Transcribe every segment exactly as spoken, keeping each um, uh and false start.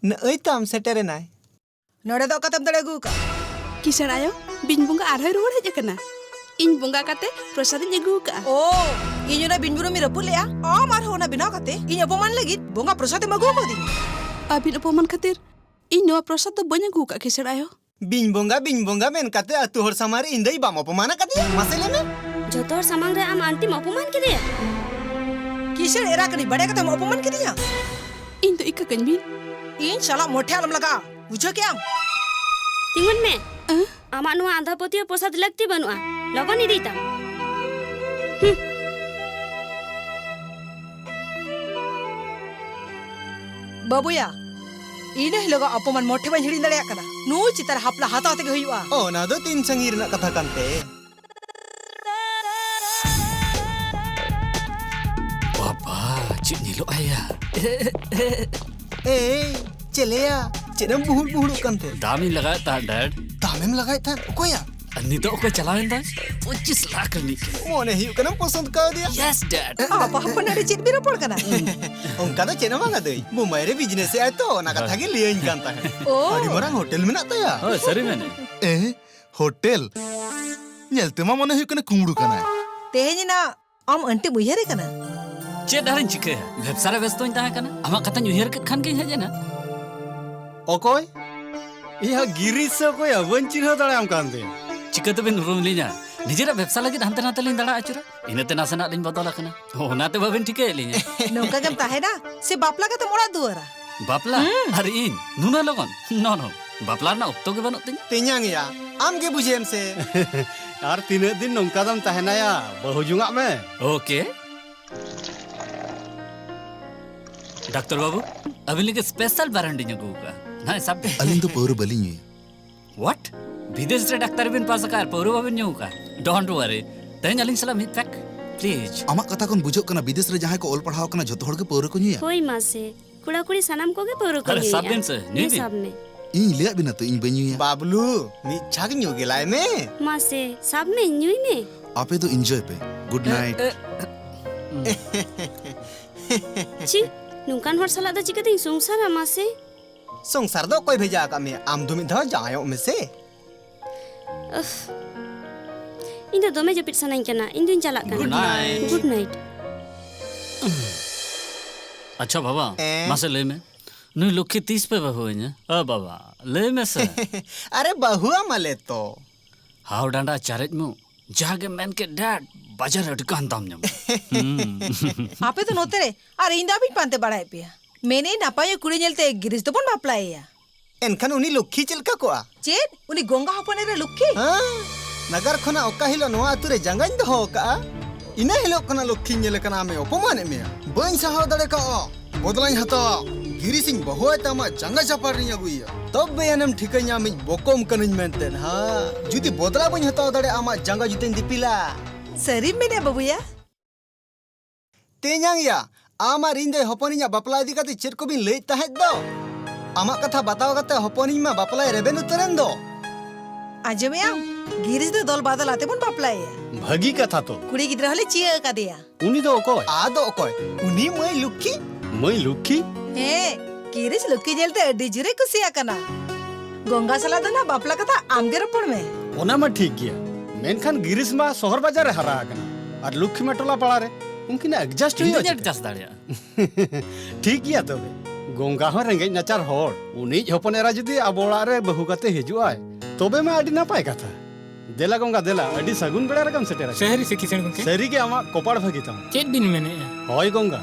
ᱱᱚᱜᱼᱚᱭ ᱛᱟᱢ ᱥᱮᱴᱮᱨᱮᱱᱟᱭ᱾ ᱱᱚᱰᱮ ᱫᱚ ᱚᱠᱟᱛᱮᱢ ᱫᱟᱲᱮ ᱟᱹᱜᱩ ᱟᱠᱟᱫᱼᱟ? ᱠᱤᱥᱟᱹᱬ ᱟᱭᱳ, ᱵᱤᱧ ᱵᱚᱸᱜᱟ ᱟᱨᱦᱚᱸᱭ ᱨᱩᱣᱟᱹᱲ ᱦᱮᱡ ᱟᱠᱟᱱᱟ᱾ ᱤᱧ ᱵᱚᱸᱜᱟ ᱠᱟᱛᱮ ᱯᱨᱚᱥᱟᱫ ᱤᱧ ᱟᱹᱜᱩ ᱟᱠᱟᱫᱼᱟ᱾ ᱳ, ᱤᱧ ᱚᱱᱟ ᱵᱤᱧ ᱵᱩᱨᱩᱢᱤᱧ ᱨᱟᱹᱯᱩᱫ ᱞᱮᱫᱼᱟ, ᱟᱢ ᱟᱨᱦᱚᱸ ᱚᱱᱟ ᱵᱮᱱᱟᱣ ᱠᱟᱛᱮ ᱤᱧ ᱚᱯᱚᱢᱟᱱ ᱞᱟᱹᱜᱤᱫ ᱵᱚᱸᱜᱟ ᱯᱨᱚᱥᱟᱫ ᱮᱢ ᱟᱹᱜᱩ ᱟᱠᱟᱫᱤᱧᱟ᱾ ᱟᱹᱵᱤᱱ ᱚᱯᱚᱢᱟᱱ ᱠᱷᱟᱹᱛᱤᱨ ᱤᱧ ᱱᱚᱣᱟ ᱯᱨᱚᱥᱟᱫ ᱫᱚ ᱵᱟᱹᱧ ᱟᱹᱜᱩ ᱟᱠᱟᱫ, ᱠᱤᱥᱟᱹᱬ ᱟᱭᱳ᱾ ᱵᱤᱧ ᱵᱚᱸᱜᱟ, ᱵᱤᱧ ᱵᱚᱸᱜᱟ ᱢᱮᱱ ᱠᱟᱛᱮ ᱟᱹᱛᱩ ᱦᱚᱲ ᱥᱟᱢᱟᱝ ᱨᱮ ᱤᱧ ᱫᱟᱹᱭ ᱵᱟᱢ ᱚᱯᱚᱢᱟᱱ ᱟᱠᱟᱫᱮᱭᱟ? ᱢᱟᱥᱮ ᱞᱟᱹᱭ ᱢᱮ᱾ ᱡᱚᱛᱚ ᱦᱚᱲ ᱥᱟᱢᱟᱝ ᱨᱮ ᱟᱢ ᱟᱱᱴᱤᱢ ᱚᱯᱚᱢᱟᱱ ᱠᱮᱫᱮᱭᱟ? ᱠᱤᱥᱟᱹᱬ ᱮᱨᱟ ᱠᱟᱹᱱᱟᱹᱧ, ᱵᱟᱲᱟᱭ ᱠᱟᱛᱮᱢ ᱚᱯᱚᱢᱟᱱ ᱠᱤᱫᱤᱧᱟ? ᱤᱧ ᱫᱚ ᱤᱠᱟᱹ ᱠᱟᱹᱧ ᱵᱤᱱ᱾ ᱤᱧ ᱥᱟᱞᱟᱜ ᱢᱚᱴᱷᱮ ᱟᱞᱚᱢ ᱞᱟᱜᱟᱜᱼᱟ, ᱵᱩᱡᱷᱟᱹᱣ ᱠᱮᱜᱼᱟᱢ? ᱛᱤᱸᱜᱩᱱ ᱢᱮ᱾ ᱟᱸ? ᱟᱢᱟᱜ ᱱᱚᱣᱟ ᱟᱸᱫᱷᱟ ᱯᱟᱹᱛᱭᱟᱹᱣ ᱯᱨᱚᱥᱟᱫ ᱞᱟᱹᱠᱛᱤ ᱵᱟᱹᱱᱩᱜᱼᱟ, ᱞᱚᱜᱚᱱ ᱤᱫᱤᱭ ᱛᱟᱢ᱾ ᱦᱩᱸ᱾ ᱵᱟᱹᱵᱩᱭᱟ, ᱤᱱᱟᱹ ᱦᱤᱞᱳᱜᱟᱜ ᱚᱯᱚᱢᱟᱱ ᱢᱚᱴᱷᱮ ᱵᱟᱹᱧ ᱦᱤᱲᱤᱧ ᱫᱟᱲᱮᱭᱟᱜ ᱠᱟᱱᱟ᱾ ᱱᱩᱭ ᱪᱮᱛᱟᱱ ᱨᱮ ᱦᱟᱯᱞᱟ ᱦᱟᱛᱟᱣ ᱛᱮᱜᱮ ᱦᱩᱭᱩᱜᱼᱟ᱾ ᱚᱱᱟ ᱫᱚ ᱛᱤᱱ ᱥᱟᱺᱜᱤᱧ ᱨᱮᱱᱟᱜ ᱠᱟᱛᱷᱟ ᱠᱟᱱᱛᱮ? ᱵᱟᱵᱟ, ᱪᱮᱫ ᱧᱮᱞᱚᱜ ᱟᱭᱟ? ᱮᱭ, ᱪᱮᱞᱮᱭᱟ, ᱪᱮᱫ ᱮᱢ ᱵᱩᱦᱩᱲ ᱵᱩᱦᱩᱲᱚᱜ ᱠᱟᱱᱛᱮ? ᱫᱟᱢ ᱤᱧ ᱞᱟᱜᱟᱣᱮᱫ ᱛᱟᱦᱮᱸᱫ, ᱰᱮᱰ᱾ ᱫᱟᱢᱮᱢ ᱞᱟᱜᱟᱣᱮᱫ ᱛᱟᱦᱮᱸᱫ? ᱚᱠᱚᱭᱟᱜ? ᱟᱨ ᱱᱤᱛᱚᱜ ᱚᱠᱚᱭ ᱪᱟᱞᱟᱣᱮᱱ ᱛᱟᱭ? ᱯᱚᱸᱪᱤᱥ ᱞᱟᱠᱷ ᱨᱤᱱᱤᱡ ᱠᱟᱱᱟᱭ᱾ ᱢᱚᱱᱮ ᱦᱩᱭᱩᱜ ᱠᱟᱱᱟ ᱯᱚᱥᱚᱸᱫ ᱠᱟᱣᱫᱮᱭᱟ᱾ Yes, dad. ᱟᱯᱟ ᱦᱚᱯᱚᱱ ᱟᱹᱰᱤ ᱪᱮᱫ ᱵᱤᱱ ᱨᱚᱯᱚᱲ ᱠᱟᱱᱟ? ᱚᱱᱠᱟ ᱫᱚ ᱪᱮᱫ ᱦᱚᱸ ᱵᱟᱝᱟ ᱫᱟᱹᱭ, ᱵᱩᱢᱵᱟᱭ ᱨᱮ ᱵᱤᱡᱽᱱᱮᱥ ᱮᱫ ᱟᱭ ᱛᱚ, ᱚᱱᱟ ᱠᱟᱛᱷᱟ ᱜᱮ ᱞᱟᱹᱭᱟᱹᱧ ᱠᱟᱱ ᱛᱟᱦᱮᱸᱫ᱾ ᱳ᱾ ᱟᱹᱰᱤ ᱢᱟᱨᱟᱝ ᱦᱳᱴᱮᱞ ᱢᱮᱱᱟᱜ ᱛᱟᱭᱟ᱾ ᱦᱳᱭ, ᱥᱟᱹᱨᱤ ᱢᱮᱱᱮ᱾ ᱮ, ᱦᱳᱴᱮᱞ? ᱧᱮᱞ ᱛᱮᱢᱟ ᱢᱚᱱᱮ ᱦᱩᱭᱩᱜ ᱠᱟᱱᱟ ᱠᱩᱢᱵᱽᱲᱩ ᱠᱟᱱᱟᱭ᱾ ᱛᱮᱦᱮᱧ ᱮᱱᱟ ᱟᱢ ᱟᱱᱴᱤᱢ ᱩᱭᱦᱟᱹᱨᱮ ᱠᱟᱱᱟ? ᱪᱮᱫ ᱟᱨᱤᱧ ᱪᱤᱠᱟᱹᱭᱟ? ᱵᱮᱵᱽᱥᱟ ᱨᱮ ᱵᱮᱥᱛᱚᱧ ᱛᱟᱦᱮᱸ ᱠᱟᱱᱟ᱾ ᱟᱢᱟᱜ ᱠᱟᱛᱷᱟᱧ ᱩᱭᱦᱟᱹᱨ ᱠᱮᱫ ᱠᱷᱟᱱ ᱜᱤᱧ ᱦᱮᱡ ᱮᱱᱟ᱾ ᱚᱠᱚᱭ? ᱤᱧᱟᱹᱜ ᱜᱤᱨᱤᱥ ᱥᱮ ᱚᱠᱚᱭᱟ? ᱵᱟᱹᱧ ᱪᱤᱱᱦᱟᱹᱣ ᱫᱟᱲᱮᱭᱟᱢ ᱠᱟᱱ ᱛᱮ᱾ ᱪᱤᱠᱟᱹ ᱛᱮᱵᱤᱱ ᱩᱨᱩᱢ ᱞᱤᱧᱟ? ᱱᱤᱡᱮᱨᱟᱜ ᱵᱮᱵᱽᱥᱟ ᱞᱟᱹᱜᱤᱫ ᱦᱟᱱᱛᱮ ᱱᱟᱛᱮ ᱞᱤᱧ ᱫᱟᱬᱟ ᱟᱹᱪᱩᱨᱟ᱾ ᱤᱱᱟᱹᱛᱮ ᱱᱟᱥᱮᱱᱟᱜ ᱞᱤᱧ ᱵᱚᱫᱚᱞ ᱟᱠᱟᱱᱟ᱾ ᱚᱱᱟᱛᱮ ᱵᱟᱵᱤᱱ ᱴᱷᱤᱠᱟᱹᱭᱮᱫ ᱞᱤᱧᱟ᱾ ᱱᱚᱝᱠᱟ ᱜᱮᱢ ᱛᱟᱦᱮᱱᱟ ᱥᱮ ᱵᱟᱯᱞᱟ ᱠᱟᱛᱮᱢ ᱚᱲᱟᱜ ᱫᱩᱣᱟᱹᱨᱟ? ᱵᱟᱯᱞᱟ? ᱦᱩᱸ᱾ ᱟᱨ ᱤᱧ? ᱱᱩᱱᱟᱹᱜ ᱞᱚᱜᱚᱱ? No, no. ᱵᱟᱯᱞᱟ ᱨᱮᱱᱟᱜ ᱚᱠᱛᱚ ᱜᱮ ᱵᱟᱹᱱᱩᱜ ᱛᱤᱧᱟ᱾ ᱛᱮᱧᱟᱝ ᱭᱟ, ᱟᱢ ᱜᱮ ᱵᱩᱡᱷᱟᱹᱣᱮᱢ ᱥᱮ᱾ ᱟᱨ ᱛᱤᱱᱟᱹᱜ ᱫᱤᱱ ᱱᱚᱝᱠᱟ ᱫᱚᱢ ᱛᱟᱦᱮᱱᱟᱭᱟ? ᱵᱟᱹᱦᱩ ᱡᱚᱝᱟᱜ ᱢᱮ᱾ Okay. ᱰᱟᱠᱛᱟᱨ ᱵᱟᱹᱵᱩ, ᱟᱹᱵᱤᱱ ᱞᱟᱹᱜᱤᱫ special brand ᱤᱧ ᱟᱹᱜᱩ ᱟᱠᱟᱫᱼᱟ᱾ ᱱᱚᱜᱼᱚᱭ ᱥᱟᱵ ᱵᱤᱱ᱾ ᱟᱹᱞᱤᱧ ᱫᱚ ᱯᱟᱹᱣᱨᱟᱹ ᱵᱟᱹᱞᱤᱧ ᱧᱩᱭᱟ᱾ What? ᱵᱤᱫᱮᱥ ᱨᱮ ᱰᱟᱠᱛᱟᱨ ᱵᱤᱱ ᱯᱟᱥ ᱟᱠᱟᱫ ᱟᱨ ᱯᱟᱹᱣᱨᱟᱹ ᱵᱟᱵᱤᱱ ᱧᱩ ᱟᱠᱟᱫ? Don't worry. ᱛᱮᱦᱮᱧ ᱟᱹᱞᱤᱧ ᱥᱟᱞᱟᱜ ᱢᱤᱫ pack, please. ᱟᱢᱟᱜ ᱠᱟᱛᱷᱟ ᱠᱷᱚᱱ ᱵᱩᱡᱷᱟᱹᱜ ᱠᱟᱱᱟ, ᱵᱤᱫᱮᱥ ᱨᱮ ᱡᱟᱦᱟᱸᱭ ᱠᱚ ᱚᱞ ᱯᱟᱲᱦᱟᱣ ᱠᱟᱱᱟ, ᱡᱷᱚᱛᱚ ᱦᱚᱲ ᱜᱮ ᱯᱟᱹᱣᱨᱟᱹ ᱠᱚ ᱧᱩᱭᱟ᱾ ᱦᱳᱭ ᱢᱟᱥᱮ, ᱠᱚᱲᱟ ᱠᱩᱲᱤ ᱥᱟᱱᱟᱢ ᱠᱚᱜᱮ ᱯᱟᱹᱣᱨᱟᱹ ᱠᱚ ᱟᱨᱮ, ᱧᱩᱭᱮᱫᱼᱟ᱾ ᱥᱟᱵ ᱵᱤᱱ ᱥᱮ, ᱧᱩᱭ ᱦᱮᱸ, ᱵᱤᱱ᱾ ᱥᱟᱵ ᱢᱮ᱾ ᱤᱧ ᱞᱟᱹᱭᱟᱫ ᱵᱤᱱᱟ ᱛᱚ, ᱤᱧ ᱵᱟᱹᱧ ᱧᱩᱭᱟ᱾ ᱵᱟᱵᱞᱩ, ᱢᱤᱫ ᱪᱷᱟᱜᱽ ᱧᱩ ᱜᱮᱞᱟᱭ ᱢᱮ᱾ ᱢᱟᱥᱮ, ᱥᱟᱵ ᱢᱮ, ᱧᱩᱭ ᱢᱮ᱾ ᱟᱯᱮ ᱫᱚ enjoy ᱯᱮ᱾ Good night. ᱮ, ᱮ, ᱪᱤ, ᱱᱚᱝᱠᱟᱱ ᱦᱚᱲ ᱥᱟᱞᱟᱜ ᱫᱚ ᱪᱤᱠᱟᱹᱛᱤᱧ ᱥᱚᱝᱥᱟᱨᱟ ᱢᱟᱥᱮ? ᱥᱚᱝᱥᱟᱨ ᱫᱚ ᱚᱠᱚᱭ ᱵᱷᱮᱡᱟ ᱟᱠᱟᱫ ᱢᱮᱭᱟ? ᱟᱢ ᱫᱚ ᱢᱤᱫ ᱫᱷᱟᱣ ᱡᱟᱶᱟᱭᱚᱜ ᱢᱮᱥᱮ᱾ ᱩᱯᱷ᱾ ᱤᱧ ᱫᱚ ᱫᱚᱢᱮ ᱡᱟᱹᱯᱤᱫ ᱥᱟᱱᱟᱧ ᱠᱟᱱᱟ᱾ ᱤᱧ ᱫᱩᱧ ᱪᱟᱞᱟᱜ ᱠᱟᱱᱟ᱾ Good night. Good night. ᱟᱪᱪᱷᱟ ᱵᱟᱵᱟ, ᱮᱸ? ᱢᱟᱥᱮ ᱞᱟᱹᱭ ᱢᱮ, ᱱᱩᱭ ᱞᱚᱠᱠᱷᱤ ᱛᱤᱥ ᱯᱮ ᱵᱟᱹᱦᱩ ᱟᱹᱧᱟ? ᱟ ᱵᱟᱵᱟ, ᱞᱟᱹᱭ ᱢᱮᱥᱮ᱾ ᱟᱨᱮ, ᱵᱟᱹᱦᱩ ᱟᱢᱟᱞᱮ ᱛᱚ᱾ ᱦᱟᱣ ᱰᱟᱸᱰᱟ ᱪᱟᱨᱮᱡ ᱢᱩ, ᱡᱟᱦᱟᱸ ᱜᱮ ᱢᱮᱱ ᱠᱮᱫ ᱰᱮᱰ, ᱵᱟᱡᱟᱨ ᱨᱮ ᱟᱹᱰᱤ ᱜᱟᱱ ᱫᱟᱢ ᱧᱟᱢᱚᱜᱼᱟ᱾ ᱦᱩᱸ᱾ ᱟᱯᱮ ᱫᱚ ᱱᱚᱛᱮ ᱨᱮ, ᱟᱨ ᱤᱧ ᱫᱚ ᱟᱹᱵᱤᱱ ᱯᱟᱱᱛᱮ ᱵᱟᱲᱟᱭᱮᱫ ᱯᱮᱭᱟ᱾ ᱢᱮᱱᱮᱫ ᱱᱟᱯᱟᱭ ᱠᱩᱲᱤ ᱧᱮᱞᱛᱮ ᱜᱤᱨᱤᱥ ᱫᱚᱵᱚᱱ ᱵᱟᱯᱞᱟᱭᱮᱭᱟ᱾ ᱮᱱᱠᱷᱟᱱ ᱩᱱᱤ ᱞᱚᱠᱠᱷᱤ ᱪᱮᱫ ᱞᱮᱠᱟ ᱠᱚᱜᱼᱟ? ᱪᱮᱫ? ᱩᱱᱤ ᱜᱚᱝᱜᱟ ᱦᱚᱯᱚᱱ ᱮᱨᱟ ᱞᱚᱠᱠᱷᱤ? ᱦᱮᱸ, ᱱᱟᱜᱟᱨ ᱠᱷᱚᱱᱟᱜ ᱚᱠᱟ ᱦᱤᱞᱳᱜ ᱱᱚᱣᱟ ᱟᱹᱛᱩ ᱨᱮ ᱡᱟᱸᱜᱟᱧ ᱫᱚᱦᱚ ᱟᱠᱟᱜᱼᱟ, ᱤᱱᱟᱹ ᱦᱤᱞᱳᱜ ᱠᱷᱚᱱᱟᱜ ᱞᱚᱠᱠᱷᱤᱧ ᱧᱮᱞᱮ ᱠᱟᱱᱟ, ᱟᱢᱮ ᱚᱯᱚᱢᱟᱱᱮᱫ ᱢᱮᱭᱟ᱾ ᱵᱟᱹᱧ ᱥᱟᱦᱟᱣ ᱫᱟᱲᱮ ᱠᱟᱜᱼᱟ, ᱵᱚᱫᱞᱟᱧ ᱦᱟᱛᱟᱣᱟ᱾ ᱜᱤᱨᱤᱥᱤᱧ ᱵᱟᱹᱦᱩᱣᱟᱭ ᱛᱮ ᱟᱢᱟᱜ ᱡᱟᱸᱜᱟ ᱪᱟᱯᱟᱲ ᱨᱤᱧ ᱟᱹᱜᱩᱭᱮᱭᱟ, ᱛᱚᱵᱮ ᱟᱱᱮᱢ ᱴᱷᱤᱠᱟᱹᱧᱟ ᱟᱢᱤᱡ ᱵᱚᱠᱚᱢ ᱠᱟᱹᱱᱟᱹᱧ ᱢᱮᱱᱛᱮ ᱦᱟᱸᱜ᱾ ᱡᱩᱫᱤ ᱵᱚᱫᱞᱟ ᱵᱟᱹᱧ ᱦᱟᱛᱟᱣ ᱫᱟᱲᱮᱭᱟᱜᱼᱟ, ᱟᱢᱟᱜ ᱡᱟᱸᱜᱟ ᱡᱩᱛᱟᱹᱧ ᱫᱤᱯᱤᱞᱟ᱾ ᱥᱟᱹᱨᱤᱢ ᱢᱮᱱᱮᱫᱼᱟ ᱵᱟᱹᱵᱩᱭᱟ? ᱛᱮᱧᱟᱝ ᱭᱟ, ᱟᱢ ᱟᱨ ᱤᱧ ᱫᱚ ᱦᱚᱯᱚᱱᱤᱧᱟᱜ ᱵᱟᱯᱞᱟ ᱤᱫᱤ ᱠᱟᱛᱮ ᱪᱮᱫ ᱠᱚᱵᱤᱱ ᱞᱟᱹᱭᱮᱫ ᱛᱟᱦᱮᱸᱫ ᱫᱚ? ᱟᱢᱟᱜ ᱠᱟᱛᱷᱟ ᱵᱟᱛᱟᱣ ᱠᱟᱛᱮ ᱦᱚᱯᱚᱱᱤᱧ ᱢᱟ ᱵᱟᱯᱞᱟᱭ ᱨᱮᱵᱮᱱ ᱩᱛᱟᱹᱨᱮᱱ ᱫᱚ᱾ ᱟᱸᱡᱚᱢᱮᱜ ᱟᱢ? ᱜᱤᱨᱤᱥ ᱫᱚ ᱫᱚᱞ ᱵᱟᱫᱚᱞ ᱟᱛᱮ ᱵᱚᱱ ᱵᱟᱯᱞᱟᱭᱮᱭᱟ᱾ ᱵᱷᱟᱹᱜᱤ ᱠᱟᱛᱷᱟ ᱛᱚ᱾ ᱠᱩᱲᱤ ᱜᱤᱫᱽᱨᱟᱹ ᱦᱚᱸᱞᱮ ᱪᱤᱭᱟᱹ ᱟᱠᱟᱫᱮᱭᱟ᱾ ᱩᱱᱤ ᱫᱚ ᱚᱠᱚᱭ? ᱟᱫᱚ ᱚᱠᱚᱭ? ᱩᱱᱤ ᱢᱟᱹᱭ ᱞᱩᱠᱠᱷᱤ᱾ ᱢᱟᱹᱭ ᱞᱩᱠᱠᱷᱤ? ᱦᱮᱸ, ᱜᱤᱨᱤᱥ ᱞᱩᱠᱠᱷᱤ ᱧᱮᱞᱛᱮ ᱟᱹᱰᱤ ᱡᱳᱨᱮ ᱠᱩᱥᱤ ᱟᱠᱟᱱᱟ᱾ ᱜᱚᱝᱜᱟ ᱥᱟᱞᱟᱜ ᱫᱚ ᱱᱟᱜ ᱵᱟᱯᱞᱟ ᱠᱟᱛᱷᱟ ᱟᱢᱜᱮ ᱨᱚᱯᱚᱲ ᱢᱮ᱾ ᱚᱱᱟ ᱢᱟ ᱴᱷᱤᱠ ᱜᱮᱭᱟ, ᱢᱮᱱᱠᱷᱟᱱ ᱜᱤᱨᱤᱥ ᱢᱟ ᱥᱚᱦᱚᱨ ᱵᱟᱡᱟᱨ ᱨᱮ ᱦᱟᱨᱟ ᱟᱠᱟᱱᱟ ᱟᱨ ᱞᱩᱠᱠᱷᱤ ᱢᱟ ᱴᱚᱞᱟ ᱯᱟᱲᱟ ᱨᱮ᱾ ᱩᱱᱠᱤᱱᱟᱜ adjust ᱤᱧ ᱦᱩᱭᱩᱜᱼᱟ ᱫᱚᱧ ᱪᱤᱠᱟᱹ? Adjust ᱫᱟᱲᱮᱭᱟᱜᱼᱟ᱾ ᱴᱷᱤᱠ ᱜᱮᱭᱟ ᱛᱚᱵᱮ, ᱜᱚᱝᱜᱟ ᱦᱚᱸ ᱨᱮᱸᱜᱮᱡ ᱱᱟᱪᱟᱨ ᱦᱚᱲ, ᱩᱱᱤᱭᱤᱡ ᱦᱚᱯᱚᱱ ᱮᱨᱟ ᱡᱩᱫᱤ ᱟᱵᱚ ᱚᱲᱟᱜ ᱨᱮ ᱵᱟᱹᱦᱩ ᱠᱟᱛᱮ ᱦᱤᱡᱩᱜ ᱟᱭ, ᱛᱚᱵᱮ ᱢᱟ ᱟᱹᱰᱤ ᱱᱟᱯᱟᱭ ᱠᱟᱛᱷᱟ᱾ ᱫᱮᱞᱟ ᱜᱚᱝᱜᱟ ᱫᱮᱞᱟ, ᱟᱹᱰᱤ ᱥᱟᱹᱜᱩᱱ ᱵᱮᱲᱟ ᱨᱮᱜᱮᱢ ᱥᱮᱴᱮᱨ ᱟᱠᱟᱱᱟ᱾ ᱥᱟᱹᱨᱤ ᱥᱮ ᱠᱤᱥᱟᱹᱬ ᱜᱚᱝᱠᱮ? ᱥᱟᱹᱨᱤ ᱜᱮ ᱟᱢᱟᱜ ᱠᱚᱯᱟᱲ ᱵᱷᱟᱹᱜᱤ ᱛᱟᱢᱟ᱾ ᱪᱮᱫ ᱵᱤᱱ ᱢᱮᱱᱮᱫᱼᱟ? ᱦᱳᱭ ᱜᱚᱝᱜᱟ,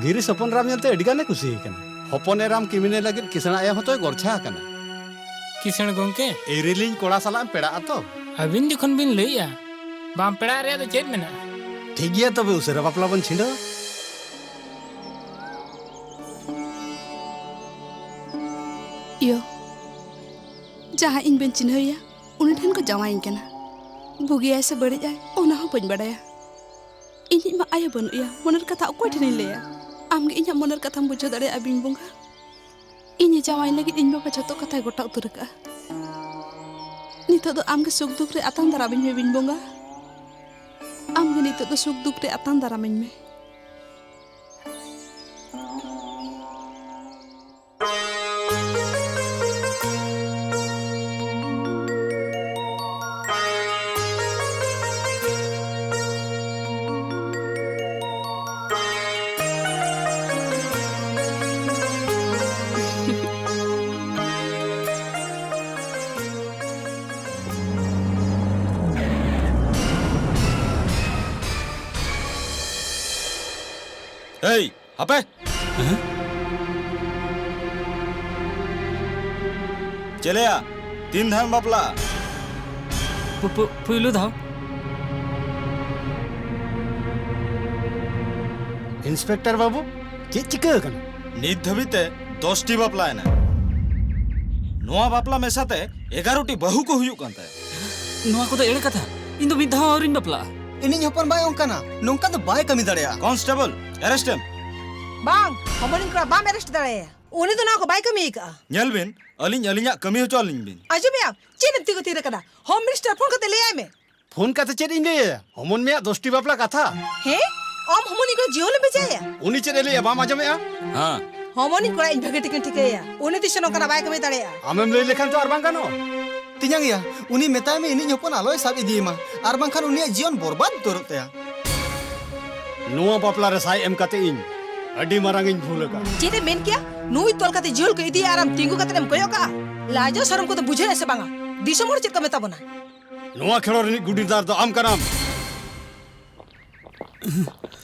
ᱜᱤᱨᱤᱥ ᱦᱚᱯᱚᱱ ᱮᱨᱟᱢ ᱧᱮᱞᱛᱮ ᱟᱹᱰᱤ ᱜᱟᱱᱮ ᱠᱩᱥᱤ ᱟᱠᱟᱱᱟ᱾ ᱦᱚᱯᱚᱱ ᱮᱨᱟᱢ ᱠᱤᱢᱤᱱᱮ ᱞᱟᱹᱜᱤᱫ ᱠᱤᱥᱟᱹᱬ ᱟᱭᱳ ᱦᱚᱸᱛᱚᱭ ᱜᱚᱨᱪᱷᱟ ᱟᱠᱟᱱᱟ᱾ ᱠᱤᱥᱟᱹᱬ ᱜᱚᱝᱠᱮ? ᱤᱨᱤᱞᱤᱧ ᱠᱚᱲᱟ ᱥᱟᱞᱟᱜ ᱮᱢ ᱯᱮᱲᱟᱜ ᱟᱛᱚ᱾ ᱟᱹᱵᱤᱱ ᱡᱚᱠᱷᱚᱱ ᱵᱤᱱ ᱞᱟᱹᱭᱮᱜᱼᱟ, ᱵᱟᱝ ᱯᱮᱲᱟᱜ ᱨᱮᱭᱟᱜ ᱫᱚ ᱪᱮᱫ ᱢᱮᱱᱟᱜᱼᱟ? ᱴᱷᱤᱠ ᱜᱮᱭᱟ ᱛᱚᱵᱮ, ᱩᱥᱟᱹᱨᱟ ᱵᱟᱯᱞᱟ ᱵᱚᱱ ᱪᱷᱤᱰᱟᱹᱣᱟ᱾ ᱤᱭᱟᱹ, ᱡᱟᱦᱟᱸᱭ ᱤᱧ ᱵᱟᱹᱧ ᱪᱤᱱᱦᱟᱹᱣᱮᱭᱟ, ᱩᱱᱤ ᱴᱷᱮᱱ ᱠᱚ ᱡᱟᱶᱟᱭᱤᱧ ᱠᱟᱱᱟ᱾ ᱵᱩᱜᱤᱭᱟᱭ ᱥᱮ ᱵᱟᱹᱲᱤᱡ ᱟᱭ, ᱚᱱᱟ ᱦᱚᱸ ᱵᱟᱹᱧ ᱵᱟᱰᱟᱭᱟ᱾ ᱤᱧᱤᱡ ᱢᱟ ᱟᱭᱳ ᱵᱟᱹᱱᱩᱜ ᱮᱭᱟ, ᱢᱚᱱᱮᱨ ᱠᱟᱛᱷᱟ ᱚᱠᱚᱭ ᱴᱷᱮᱱᱤᱧ ᱞᱟᱹᱭᱟ? ᱟᱢᱜᱮ ᱤᱧᱟᱹᱜ ᱢᱚᱱᱮᱨ ᱠᱟᱛᱷᱟᱢ ᱵᱩᱡᱷᱟᱹᱣ ᱫᱟᱲᱮᱭᱟᱜᱼᱟ, ᱵᱤᱧ ᱵᱚᱸᱜᱟ᱾ ᱤᱧ ᱡᱟᱶᱟᱭ ᱞᱟᱹᱜᱤᱫ ᱤᱧ ᱵᱟᱵᱟ ᱡᱷᱚᱛᱚ ᱠᱟᱛᱷᱟᱭ ᱜᱚᱴᱟ ᱩᱛᱟᱹᱨ ᱟᱠᱟᱜᱼᱟ᱾ ᱱᱤᱛᱚᱜ ᱫᱚ ᱟᱢᱜᱮ ᱥᱩᱠ ᱫᱩᱠ ᱨᱮ ᱟᱛᱟᱝ ᱫᱟᱨᱟᱢᱤᱧ ᱢᱮ, ᱵᱤᱧ ᱵᱚᱸᱜᱟ᱾ ᱟᱢᱜᱮ ᱱᱤᱛᱚᱜ ᱫᱚ ᱥᱩᱠ ᱫᱩᱠ ᱨᱮ ᱟᱛᱟᱝ ᱫᱟᱨᱟᱢᱤᱧ ᱢᱮ᱾ ᱦᱟᱯᱮ! ᱦᱮᱸ? ᱪᱮᱞᱮᱭᱟ, ᱛᱤᱱ ᱫᱷᱟᱣᱮᱢ ᱵᱟᱯᱞᱟᱜᱼᱟ? ᱯᱩ-, ᱯᱩ-, ᱯᱩᱭᱞᱩ ᱫᱷᱟᱣ᱾ ᱤᱱᱥᱯᱮᱠᱴᱚᱨ ᱵᱟᱹᱵᱩ, ᱪᱮᱫ ᱪᱤᱠᱟᱹ ᱟᱠᱟᱱᱟ? ᱱᱤᱛ ᱫᱷᱟᱹᱵᱤᱡ ᱛᱮ ᱫᱚᱥ ᱴᱤ ᱵᱟᱯᱞᱟ ᱮᱱᱟ᱾ ᱱᱚᱣᱟ ᱵᱟᱯᱞᱟ ᱢᱮᱥᱟᱛᱮ ᱮᱜᱟᱨᱚ ᱴᱤ ᱵᱟᱹᱦᱩ ᱠᱚ ᱦᱩᱭᱩᱜ ᱠᱟᱱ ᱛᱟᱭᱟ᱾ ᱱᱚᱣᱟ ᱠᱚᱫᱚ ᱮᱲᱮ ᱠᱟᱛᱷᱟ᱾ ᱤᱧ ᱫᱚ ᱢᱤᱫ ᱫᱷᱟᱣ ᱦᱚᱸ ᱟᱹᱣᱨᱤᱧ ᱵᱟᱯᱞᱟᱜᱼᱟ᱾ ᱤᱧᱤᱡ ᱦᱚᱯᱚᱱ ᱵᱟᱭ ᱚᱱᱠᱟᱱᱟ, ᱱᱚᱝᱠᱟ ᱫᱚ ᱵᱟᱭ ᱠᱟᱹᱢᱤ ᱫᱟᱲᱮᱭᱟᱜᱼᱟ᱾ ᱠᱚᱱᱥᱴᱮᱵᱚᱞ, ᱮᱨᱮᱥᱴ ᱮᱢ᱾ ᱵᱟᱝ, ᱦᱚᱢᱚᱱᱤᱧ ᱠᱚᱲᱟ ᱵᱟᱢ ᱮᱨᱮᱥᱴ ᱫᱟᱲᱮᱭᱟᱭᱟ᱾ ᱩᱱᱤ ᱫᱚ ᱱᱚᱣᱟ ᱠᱚ ᱵᱟᱭ ᱠᱟᱹᱢᱤ ᱟᱠᱟᱫᱼᱟ᱾ ᱧᱮᱞ ᱵᱤᱱ, ᱟᱹᱞᱤᱧ ᱟᱹᱞᱤᱧᱟᱜ ᱠᱟᱹᱢᱤ ᱦᱚᱪᱚ ᱟᱹᱞᱤᱧ ᱵᱤᱱ᱾ ᱟᱸᱡᱚᱢᱮᱜᱼᱟᱢ? ᱪᱮᱫ ᱮᱢ ᱛᱤᱸᱜᱩ ᱛᱷᱤᱨ ᱟᱠᱟᱫᱟ? ᱦᱳᱢ ᱢᱤᱱᱤᱥᱴᱟᱨ ᱯᱷᱳᱱ ᱠᱟᱛᱮ ᱞᱟᱹᱭᱟᱭ ᱢᱮ᱾ ᱯᱷᱳᱱ ᱠᱟᱛᱮ ᱪᱮᱫ ᱤᱧ ᱞᱟᱹᱭᱟᱭᱟ? ᱦᱚᱢᱚᱱ ᱢᱮᱭᱟᱜ ᱫᱚᱥ ᱴᱤ ᱵᱟᱯᱞᱟ ᱠᱟᱛᱷᱟ᱾ ᱦᱮᱸ? ᱟᱢ ᱦᱚᱢᱚᱱᱤᱧ ᱠᱚᱲᱟ ᱡᱤᱭᱚᱱ ᱮᱢ ᱵᱷᱮᱡᱟᱭᱟ? ᱩᱱᱤ ᱪᱮᱫ ᱮ ᱞᱟᱹᱭᱟ, ᱵᱟᱢ ᱟᱸᱡᱚᱢᱮᱜᱼᱟ? ᱦᱮᱸ᱾ ᱦᱚᱢᱚᱱᱤᱧ ᱠᱚᱲᱟ ᱤᱧ ᱵᱷᱟᱜᱮ ᱴᱷᱤᱠᱤᱧ ᱴᱷᱤᱠᱟᱹᱭᱟ᱾ ᱩᱱᱤ ᱛᱤᱥ ᱦᱚᱸ ᱱᱚᱝᱠᱟᱱᱟᱜ ᱵᱟᱭ ᱠᱟᱹᱢᱤ ᱫᱟᱲᱮᱭᱟᱜᱼᱟ᱾ ᱟᱢᱮᱢ ᱞᱟᱹᱭ ᱞᱮᱠᱷᱟᱱ ᱛᱚ ᱟᱨ ᱵᱟᱝ ᱜᱟᱱᱚᱜᱼᱟ᱾ ᱛᱮᱧᱟᱝ ᱭᱟ, ᱩᱱᱤ ᱢᱮᱛᱟᱭ ᱢᱮ ᱤᱧᱤᱡ ᱦᱚᱯᱚᱱ ᱟᱞᱚᱭ ᱥᱟᱵ ᱤᱫᱤᱭᱮᱢᱟ, ᱟᱨ ᱵᱟᱝᱠᱷᱟᱱ ᱩᱱᱤᱭᱟᱜ ᱡᱤᱭᱚᱱ ᱵᱚᱨᱵᱟᱫ ᱩᱛᱟᱹᱨᱚᱜ ᱛᱟᱭᱟ᱾ ᱱᱚᱣᱟ ᱵᱟᱯᱞᱟ ᱨᱮ ᱥᱟᱭ ᱮᱢ ᱠᱟᱛᱮ ᱤᱧ ᱟᱹᱰᱤ ᱢᱟᱨᱟᱝ ᱤᱧ ᱵᱷᱩᱞ ᱟᱠᱟᱫᱼᱟ᱾ ᱪᱮᱫ ᱮᱢ ᱢᱮᱱ ᱠᱮᱭᱟ? ᱱᱩᱭ ᱛᱚᱞ ᱠᱟᱛᱮ ᱡᱤᱦᱚᱞ ᱠᱚ ᱤᱫᱤᱭᱟ ᱟᱨ ᱟᱢ ᱛᱤᱸᱜᱩ ᱠᱟᱛᱮ ᱮᱢ ᱠᱚᱭᱚᱜ ᱠᱟᱜᱼᱟ? ᱞᱟᱡᱟᱣ ᱥᱚᱨᱚᱢ ᱠᱚᱫᱚ ᱵᱩᱡᱷᱟᱹᱜᱼᱟ ᱥᱮ ᱵᱟᱝᱟ? ᱫᱤᱥᱚᱢ ᱦᱚᱲ ᱪᱮᱫ ᱠᱚ ᱢᱮᱛᱟ ᱵᱚᱱᱟ? ᱱᱚᱣᱟ ᱠᱷᱮᱞᱳᱰ ᱨᱤᱱᱤᱡ ᱜᱩᱰᱤᱨᱫᱟᱨ ᱫᱚ ᱟᱢ ᱠᱟᱱᱟᱢ᱾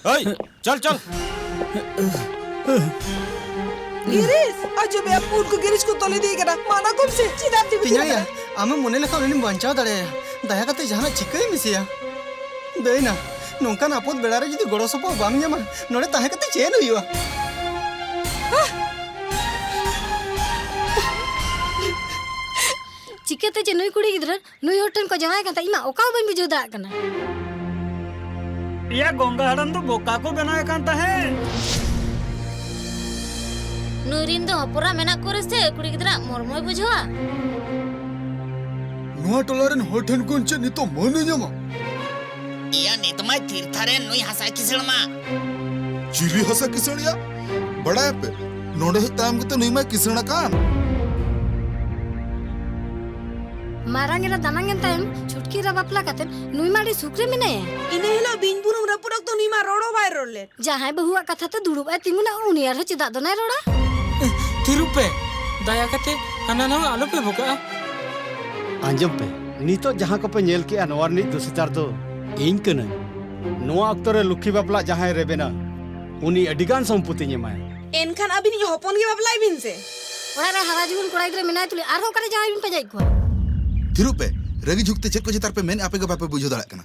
ᱦᱳᱭ, ᱪᱚᱞ, ᱪᱚᱞ᱾ ᱜᱤᱨᱤᱥ, ᱟᱸᱡᱚᱢᱮᱭᱟ, ᱩᱱᱠᱩ ᱜᱤᱨᱤᱥ ᱠᱚ ᱛᱚᱞ ᱤᱫᱤᱭᱮ ᱠᱟᱱᱟ᱾ ᱢᱟᱱᱟ ᱠᱚᱢ ᱥᱮ, ᱪᱮᱫᱟᱜ ᱛᱤᱸᱜᱩ ᱛᱮᱧᱟᱝ ᱭᱟ, ᱠᱟᱱᱟ? ᱟᱢᱮᱢ ᱢᱚᱱᱮ ᱞᱮᱠᱷᱟᱱ ᱩᱱᱤᱢ ᱵᱟᱧᱪᱟᱣ ᱫᱟᱲᱮᱭᱟᱭᱟ᱾ ᱫᱟᱭᱟ ᱠᱟᱛᱮ ᱡᱟᱦᱟᱱᱟᱜ ᱪᱤᱠᱟᱹᱭ ᱢᱮᱥᱮᱭᱟ᱾ ᱫᱟᱹᱭᱱᱟ, ᱱᱚᱝᱠᱟᱱ ᱟᱯᱚᱫ ᱵᱮᱲᱟ ᱨᱮ ᱡᱩᱫᱤ ᱜᱚᱲᱚ ᱥᱚᱯᱚᱦᱚᱫ ᱵᱟᱢ ᱧᱟᱢᱟ, ᱱᱚᱰᱮ ᱛᱟᱦᱮᱸ ᱠᱟᱛᱮ ᱪᱮᱫ ᱦᱩᱭᱩᱜᱼᱟ? ᱪᱤᱠᱟᱹᱛᱮ ᱡᱮ ᱱᱩᱭ ᱠᱩᱲᱤ ᱜᱤᱫᱽᱨᱟᱹ ᱱᱩᱭ ᱦᱚᱲ ᱴᱷᱮᱱ ᱠᱚ ᱡᱟᱶᱟᱭ ᱠᱟᱱ ᱛᱟᱭ, ᱤᱧ ᱢᱟ ᱚᱠᱟ ᱦᱚᱸ ᱵᱟᱹᱧ ᱵᱩᱡᱷᱟᱹᱣ ᱫᱟᱲᱮᱭᱟᱜ ᱠᱟᱱᱟ᱾ ᱮᱭᱟ, ᱜᱚᱝᱜᱟ ᱦᱟᱲᱟᱢ ᱫᱚ ᱵᱚᱠᱟ ᱠᱚ ᱵᱮᱱᱟᱣᱮ ᱠᱟᱱ ᱛᱟᱦᱮᱸᱫ᱾ ᱱᱩᱭ ᱨᱤᱱ ᱫᱚ ᱦᱚᱯᱚᱨᱟ ᱢᱮᱱᱟᱜ ᱠᱚ ᱨᱮᱥᱮ ᱠᱩᱲᱤ ᱜᱤᱫᱽᱨᱟᱹ ᱢᱚᱨᱢᱚᱭ ᱵᱩᱡᱷᱟᱹᱣᱟ᱾ ᱱᱚᱣᱟ ᱴᱚᱞᱟ ᱨᱮᱱ ᱦᱚᱲ ᱴᱷᱮᱱ ᱠᱷᱚᱱ ᱪᱮᱫ ᱱᱤᱛᱚᱜ ᱢᱟᱹᱱ ᱮ ᱧᱟᱢᱟ? ᱮᱭᱟ, ᱱᱤᱛ ᱢᱟᱭ ᱛᱷᱤᱨ ᱛᱷᱟᱨ ᱮᱱ ᱱᱩᱭ ᱦᱟᱥᱟ ᱠᱤᱥᱟᱹᱬ ᱢᱟ᱾ ᱪᱤᱞᱤ ᱦᱟᱥᱟ ᱠᱤᱥᱟᱹᱬ ᱭᱟ? ᱵᱟᱲᱟᱭᱟᱯᱮ, ᱱᱚᱰᱮ ᱦᱮᱡ ᱛᱟᱭᱚᱢ ᱜᱮᱛᱚ ᱱᱩᱭ ᱢᱟᱭ ᱠᱤᱥᱟᱹᱬ ᱟᱠᱟᱱ᱾ ᱢᱟᱨᱟᱝ ᱮᱨᱟ ᱫᱟᱱᱟᱝ ᱮᱱ ᱛᱟᱭᱚᱢ ᱪᱷᱩᱴᱠᱤ ᱮᱨᱟ ᱵᱟᱯᱞᱟ ᱠᱟᱛᱮ ᱱᱩᱭ ᱢᱟ ᱟᱹᱰᱤ ᱥᱩᱠ ᱨᱮ ᱢᱮᱱᱟᱭᱟ᱾ ᱤᱱᱟᱹ ᱦᱤᱞᱳᱜ ᱵᱤᱧ ᱵᱩᱱᱩᱢ ᱨᱟᱹᱯᱩᱫ ᱚᱠᱛᱚ ᱱᱩᱭ ᱢᱟ ᱨᱚᱲ ᱦᱚᱸ ᱵᱟᱭ ᱨᱚᱲ ᱞᱮᱫ᱾ ᱡᱟᱦᱟᱸᱭ ᱵᱟᱹᱦᱩᱣᱟᱜ ᱠᱟᱛᱷᱟ ᱛᱮ ᱫᱩᱲᱩᱵ ᱟᱭ ᱛᱤᱸᱜᱩᱱᱟ, ᱩᱱᱤ ᱟᱨᱦᱚᱸ ᱪᱮᱫᱟᱜ ᱫᱚᱱᱟᱭ ᱨᱚᱲᱟ? ᱛᱷᱤᱨᱩᱜ ᱯᱮ, ᱫᱟᱭᱟ ᱠᱟᱛᱮ ᱦᱟᱱᱟ ᱱᱟᱣᱟ ᱟᱞᱚᱯᱮ ᱵᱚᱠᱟᱜᱼᱟ᱾ ᱟᱸᱡᱚᱢ ᱯᱮ, ᱱᱤᱛᱚᱜ ᱡᱟᱦᱟᱸ ᱠᱚᱯᱮ ᱧᱮᱞ ᱠᱮᱜᱼᱟ, ᱱᱚᱣᱟ ᱨᱤᱱᱤᱡ ᱫᱳᱥᱤᱫᱟᱨ ᱫᱚ ᱤᱧ ᱠᱟᱹᱱᱟᱹᱧ᱾ ᱱᱚᱣᱟ ᱚᱠᱛᱚ ᱨᱮ ᱞᱩᱠᱠᱷᱤ ᱵᱟᱯᱞᱟ ᱡᱟᱦᱟᱸᱭ ᱨᱮᱵᱮᱱᱟ, ᱩᱱᱤ ᱟᱹᱰᱤ ᱜᱟᱱ ᱥᱚᱢᱯᱚᱛᱤᱧ ᱮᱢᱟᱭᱟ᱾ ᱮᱱᱠᱷᱟᱱ ᱟᱹᱵᱤᱱᱤᱡ ᱦᱚᱯᱚᱱ ᱜᱮ ᱵᱟᱯᱞᱟᱭ ᱵᱤᱱ ᱥᱮ᱾ ᱚᱲᱟᱜ ᱨᱮ ᱦᱟᱨᱟ ᱡᱩᱣᱟᱹᱱ ᱠᱚᱲᱟ ᱜᱤᱫᱽᱨᱟᱹ ᱢᱮᱱᱟᱭ ᱛᱩᱞᱩᱡ ᱟᱨᱦᱚᱸ ᱚᱠᱟᱨᱮ ᱡᱟᱶᱟᱭ ᱵᱤᱱ ᱯᱟᱸᱡᱟᱭᱮᱫ ᱠᱚᱣᱟ? ᱛᱷᱤᱨᱚᱜ ᱯᱮ᱾ ᱨᱟᱹᱜᱤ ᱡᱷᱩᱸᱠ ᱛᱮ ᱪᱮᱫ ᱠᱚ ᱪᱮᱛᱟᱨ ᱯᱮ ᱢᱮᱱ, ᱟᱯᱮ ᱜᱮ ᱵᱟᱯᱮ ᱵᱩᱡᱷᱟᱹᱣ ᱫᱟᱲᱮᱭᱟᱜ ᱠᱟᱱᱟ᱾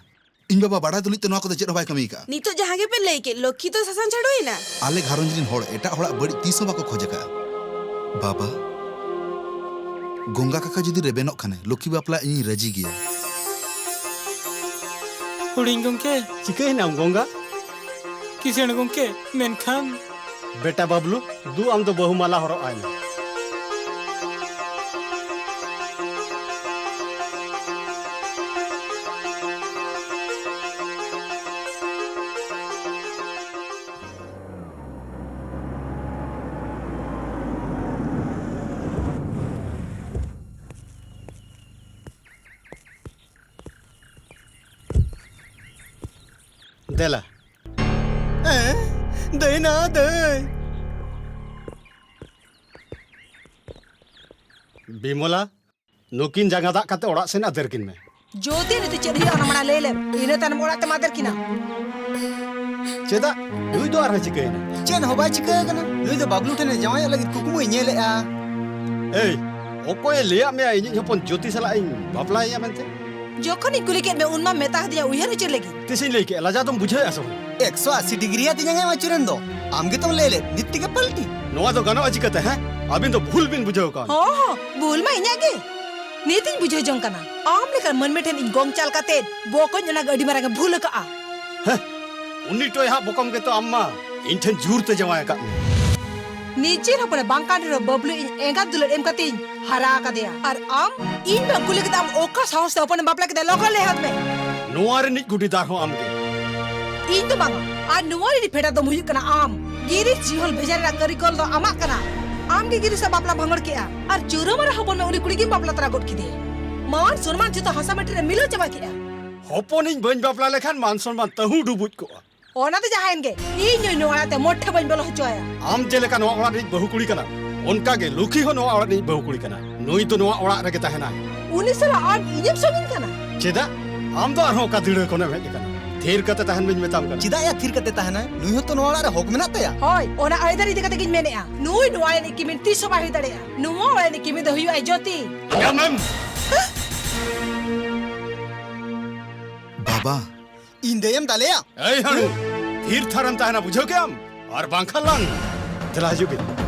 ᱤᱧ ᱵᱟᱵᱟ ᱵᱟᱲᱟᱭ ᱛᱩᱞᱩᱡ ᱛᱮ ᱱᱚᱣᱟ ᱠᱚᱫᱚ ᱪᱮᱫ ᱦᱚᱸ ᱵᱟᱭ ᱠᱟᱹᱢᱤ ᱟᱠᱟᱫᱼᱟ᱾ ᱱᱤᱛᱚᱜ ᱡᱟᱦᱟᱸ ᱜᱮᱯᱮ ᱞᱟᱹᱭ ᱠᱮᱫ, ᱞᱚᱠᱠᱷᱤ ᱫᱚ ᱥᱟᱥᱟᱝ ᱪᱷᱟᱰᱚᱭᱮᱱᱟ᱾ ᱟᱞᱮ ᱜᱷᱟᱨᱚᱸᱡᱽ ᱨᱤᱱ ᱦᱚᱲ ᱮᱴᱟᱜ ᱦᱚᱲᱟᱜ ᱵᱟᱹᱲᱤᱡ ᱛᱤᱥ ᱦᱚᱸ ᱵᱟᱠᱚ ᱠᱷᱚᱡ ᱟᱠᱟᱫᱼᱟ᱾ ᱵᱟᱵᱟ, ᱜᱚᱝᱜᱟ ᱠᱟᱠᱟ ᱡᱩᱫᱤ ᱨᱮᱵᱮᱱᱚᱜ ᱠᱷᱟᱱᱮ, ᱞᱚᱠᱠᱷᱤ ᱵᱟᱯᱞᱟ ᱤᱧᱤᱧ ᱨᱟᱹᱡᱤ ᱜᱮᱭᱟ᱾ ᱦᱩᱰᱤᱧ ᱜᱚᱝᱠᱮ᱾ ᱪᱤᱠᱟᱹᱭᱮᱱᱟᱢ ᱜᱚᱝᱜᱟ? ᱠᱤᱥᱟᱹᱬ ᱜᱚᱝᱠᱮ, ᱢᱮᱱᱠᱷᱟᱱ ᱵᱮᱴᱟ ᱵᱟᱵᱞᱩ, ᱫᱩ ᱟᱢ ᱫᱚ ᱵᱟᱹᱦᱩ ᱢᱟᱞᱟ ᱦᱚᱨᱚᱜ ᱟᱭ ᱢᱮ᱾ ᱫᱮᱞᱟ᱾ ᱦᱮᱸ? ᱫᱟᱹᱭ ᱱᱟ, ᱫᱟᱹᱭ᱾ ᱵᱤᱢᱚᱞᱟ, ᱱᱩᱠᱤᱱ ᱡᱟᱸᱜᱟ ᱫᱟᱜ ᱠᱟᱛᱮ ᱚᱲᱟᱜ ᱥᱮᱱ ᱟᱫᱮᱨ ᱠᱤᱱ ᱢᱮ᱾ ᱡᱚᱫᱤ ᱱᱤᱛᱚᱜ ᱪᱮᱫ ᱦᱩᱭᱩᱜᱼᱟ, ᱚᱱᱟ ᱢᱟᱲᱟᱝ ᱞᱟᱹᱭ ᱞᱮᱢ, ᱤᱱᱟᱹ ᱛᱟᱭᱱᱚᱢ ᱚᱲᱟᱜ ᱛᱮᱢ ᱟᱫᱮᱨ ᱠᱤᱱᱟ᱾ ᱪᱮᱫᱟᱜ? ᱱᱩᱭ ᱫᱚ ᱟᱨᱦᱚᱸ ᱪᱤᱠᱟᱹᱭᱮᱱᱟ? ᱪᱮᱫ ᱦᱚᱸ ᱵᱟᱭ ᱪᱤᱠᱟᱹ ᱟᱠᱟᱱᱟ᱾ ᱱᱩᱭ ᱫᱚ ᱵᱟᱵᱞᱩ ᱴᱷᱮᱱᱮ ᱡᱟᱶᱟᱭᱚᱜ ᱞᱟᱹᱜᱤᱫ ᱠᱩᱠᱢᱩᱭ ᱧᱮᱞᱮᱜᱼᱟ᱾ ᱮᱭ, ᱚᱠᱚᱭᱮ ᱞᱟᱹᱭᱟᱫ ᱢᱮᱭᱟ ᱤᱧᱤᱡ ᱦᱚᱯᱚᱱ ᱡᱳᱛᱤ ᱥᱟᱞᱟᱜ ᱤᱧ ᱵᱟᱯᱞᱟᱭᱮᱭᱟ ᱢᱮᱱᱛᱮ? ᱡᱚᱠᱷᱚᱱᱤᱧ ᱠᱩᱞᱤ ᱠᱮᱫ ᱢᱮ, ᱩᱱ ᱢᱟᱢ ᱢᱮᱛᱟ ᱦᱟᱫᱤᱧᱟ ᱩᱭᱦᱟᱹᱨ ᱦᱚᱪᱚ ᱞᱟᱹᱜᱤᱫ᱾ ᱛᱤᱥᱤᱧ ᱞᱟᱹᱭ ᱠᱮᱫᱼᱟ? ᱞᱟᱡᱟ ᱫᱚᱢ ᱵᱩᱡᱷᱟᱹᱣᱮᱫᱼᱟ ᱥᱮ ᱵᱟᱝ? ᱮᱠᱥᱚ ᱟᱥᱤ ᱰᱤᱜᱽᱨᱤ ᱟᱛᱤᱧ ᱟᱸᱜᱟᱭ ᱢᱟ ᱪᱩᱨᱮᱱ ᱫᱚ᱾ ᱟᱢ ᱜᱮᱛᱚᱢ ᱞᱟᱹᱭ ᱞᱮᱫ, ᱱᱤᱛ ᱛᱮᱜᱮ ᱯᱟᱞᱴᱤ᱾ ᱱᱚᱣᱟ ᱫᱚ ᱜᱟᱱᱚᱜᱼᱟ ᱪᱤᱠᱟᱹᱛᱮ, ᱦᱮᱸ? ᱟᱹᱵᱤᱱ ᱫᱚ ᱵᱷᱩᱞ ᱵᱤᱱ ᱵᱩᱡᱷᱟᱹᱣ ᱠᱟᱣᱱᱟ᱾ ᱦᱚᱸ, ᱦᱚᱸ, ᱵᱷᱩᱞ ᱢᱟ ᱤᱧᱟᱹᱜ ᱜᱮ᱾ ᱱᱤᱛᱤᱧ ᱵᱩᱡᱷᱟᱹᱣ ᱡᱚᱝ ᱠᱟᱱᱟ, ᱟᱢ ᱞᱮᱠᱟᱱ ᱢᱟᱹᱱᱢᱤ ᱴᱷᱮᱱ ᱤᱧ ᱜᱚᱝ ᱪᱟᱞ ᱠᱟᱛᱮ ᱵᱚᱠᱚᱧ ᱚᱱᱟ ᱜᱮ ᱟᱹᱰᱤ ᱢᱟᱨᱟᱝ ᱮ ᱵᱷᱩᱞ ᱟᱠᱟᱜᱼᱟ᱾ ᱦᱮᱸ, ᱩᱱᱤ ᱴᱚᱭᱦᱟᱜ ᱵᱚᱠᱚᱢ ᱜᱮᱛᱚ ᱟᱢ ᱢᱟ ᱤᱧ ᱴᱷᱮᱱ ᱡᱳᱨ ᱛᱮ ᱡᱟᱶᱟᱭ ᱟᱠᱟᱫ ᱢᱮ᱾ ᱱᱤᱡᱮᱨ ᱦᱚᱯᱚᱱᱮ ᱵᱟᱝ ᱠᱟᱱ ᱨᱮᱦᱚᱸ ᱵᱟᱹᱵᱞᱩ ᱤᱧ ᱮᱸᱜᱟᱛ ᱫᱩᱞᱟᱹᱲ ᱮᱢ ᱠᱟᱛᱮᱧ ᱦᱟᱨᱟ ᱟᱠᱟᱫᱮᱭᱟ᱾ ᱟᱨ ᱟᱢ ᱤᱧ ᱵᱟᱝ ᱠᱩᱞᱤ ᱠᱟᱛᱮ ᱟᱢ ᱚᱠᱟ ᱥᱟᱦᱚᱥ ᱛᱮ ᱦᱚᱯᱚᱱᱮᱢ ᱵᱟᱯᱞᱟ ᱠᱮᱫᱮᱭᱟ? ᱞᱚᱜᱚᱱ ᱞᱟᱹᱭ ᱦᱚᱫ ᱢᱮ᱾ ᱱᱚᱣᱟ ᱨᱤᱱᱤᱡ ᱜᱩᱰᱤᱫᱟᱨ ᱦᱚᱸ ᱟᱢ ᱜᱮ᱾ ᱤᱧ ᱫᱚ ᱵᱟᱝᱟ᱾ ᱟᱨ ᱱᱚᱣᱟ ᱨᱤᱱᱤᱡ ᱯᱷᱮᱰᱟᱛ ᱫᱚᱢ ᱦᱩᱭᱩᱜ ᱠᱟᱱᱟ ᱟᱢ᱾ ᱜᱤᱨᱤᱥ ᱡᱤᱦᱚᱞ ᱵᱷᱮᱡᱟ ᱨᱮᱱᱟᱜ ᱠᱟᱹᱨᱤᱜᱚᱞ ᱫᱚ ᱟᱢᱟᱜ ᱠᱟᱱᱟ᱾ ᱟᱢ ᱜᱮ ᱜᱤᱨᱤᱥᱟᱜ ᱵᱟᱯᱞᱟ ᱵᱷᱟᱸᱜᱚᱲ ᱠᱮᱜᱼᱟ᱾ ᱟᱨ ᱪᱩᱨᱟᱹ ᱢᱟᱨᱟ ᱦᱚᱯᱚᱱ ᱢᱟ ᱩᱱᱤ ᱠᱩᱲᱤ ᱜᱮᱢ ᱵᱟᱯᱞᱟ ᱛᱟᱨᱟ ᱜᱚᱫ ᱠᱮᱫᱮᱭᱟ᱾ ᱢᱟᱱ ᱥᱚᱱᱢᱟᱱ ᱡᱚᱛᱚ ᱦᱟᱥᱟ ᱢᱟᱹᱴᱤ ᱨᱮ ᱢᱤᱞᱟᱹᱣ ᱪᱟᱵᱟ ᱠᱮᱜᱼᱟ᱾ ᱦᱚᱯᱚᱱᱤᱧ ᱵᱟᱹᱧ ᱵᱟᱯᱞᱟ ᱞᱮᱠᱷᱟᱱ ᱢᱟᱱ ᱥᱚᱱᱢᱟᱱ ᱛᱟᱹᱦᱩ ᱰᱩᱵᱩᱡ ᱠᱚᱜᱼᱟ᱾ ᱚᱱᱟ ᱫᱚ ᱡᱟᱦᱟᱸᱭᱮᱱ ᱜᱮ, ᱤᱧ ᱱᱩᱭ ᱱᱚᱣᱟ ᱚᱲᱟᱜ ᱛᱮ ᱢᱚᱴᱷᱮ ᱵᱟᱹᱧ ᱵᱚᱞᱚ ᱦᱚᱪᱚ ᱟᱭᱟ᱾ ᱟᱢ ᱡᱮᱞᱮᱠᱟ ᱱᱚᱣᱟ ᱚᱲᱟᱜ ᱨᱤᱱᱤᱡ ᱵᱟᱹᱦᱩ ᱠᱩᱲᱤ ᱠᱟᱱᱟᱢ, ᱚᱱᱠᱟ ᱜᱮ ᱞᱩᱠᱷᱤ ᱦᱚᱸ ᱱᱚᱣᱟ ᱚᱲᱟᱜ ᱨᱤᱱᱤᱡ ᱵᱟᱹᱦᱩ ᱠᱩᱲᱤ ᱠᱟᱱᱟᱭ᱾ ᱱᱩᱭ ᱫᱚ ᱱᱚᱣᱟ ᱚᱲᱟᱜ ᱨᱮᱜᱮ ᱛᱟᱦᱮᱱᱟᱭ᱾ ᱩᱱᱤ ᱥᱟᱞᱟᱜ ᱟᱢ ᱤᱧᱮᱢ ᱥᱟᱹᱜᱤᱧ ᱠᱟᱱᱟ? ᱪᱮᱫᱟᱜ? ᱟᱢ ᱫᱚ ᱟᱨᱦᱚᱸ ᱚᱠᱟ ᱫᱤᱲᱟᱹ ᱠᱷᱚᱱᱮᱢ ᱦᱮᱡ ᱟᱠᱟᱱᱟ? ᱛᱷᱤᱨ ᱠᱟᱛᱮ ᱛᱟᱦᱮᱱ ᱵᱟᱹᱧ ᱢᱮᱛᱟᱢ ᱠᱟᱱᱟ᱾ ᱪᱮᱫᱟᱜ ᱭᱟ ᱛᱷᱤᱨ ᱠᱟᱛᱮ ᱛᱟᱦᱮᱱᱟᱭ? ᱱᱩᱭ ᱦᱚᱸᱛᱚ ᱱᱚᱣᱟ ᱚᱲᱟᱜ ᱨᱮ ᱦᱚᱠ ᱢᱮᱱᱟᱜ ᱛᱟᱭᱟ᱾ ᱦᱳᱭ, ᱚᱱᱟ ᱟᱹᱭᱫᱟᱹᱨ ᱤᱫᱤ ᱠᱟᱛᱮ ᱜᱤᱧ ᱢᱮᱱᱮᱜᱼᱟ᱾ ᱱᱩᱭ ᱱᱚᱣᱟ ᱨᱤᱱᱤᱡ ᱠᱤᱢᱤᱱ ᱛᱤᱥ ᱦᱚᱸ ᱵᱟᱭ ᱦᱩᱭ ᱫᱟᱲᱮᱭᱟᱜᱼᱟ᱾ ᱱᱚᱣᱟ ᱚᱲᱟᱜ ᱨᱤᱱᱤᱡ ᱠᱤᱢᱤᱱ ᱫᱚ ᱦᱩᱭᱩᱜᱼᱟᱭ ᱡᱳᱛᱤ᱾ ᱟᱸᱡᱚᱢᱮᱢ? ᱵᱟᱵᱟ, ᱤᱧ ᱫᱟᱹᱭᱮᱢ ᱫᱟᱞᱮᱭᱟ? ᱮᱭ ᱦᱟᱹᱬᱩ, ᱛᱷᱤᱨ ᱛᱷᱟᱨᱮᱢ ᱛᱟᱦᱮᱱᱟ, ᱵᱩᱡᱷᱟᱹᱣ ᱠᱮᱜᱼᱟᱢ? ᱟᱨ ᱵᱟᱝᱠᱷᱟᱱ ᱞᱟᱝ, ᱫᱮᱞᱟ ᱦᱤᱡᱩᱜ ᱵᱤᱱ᱾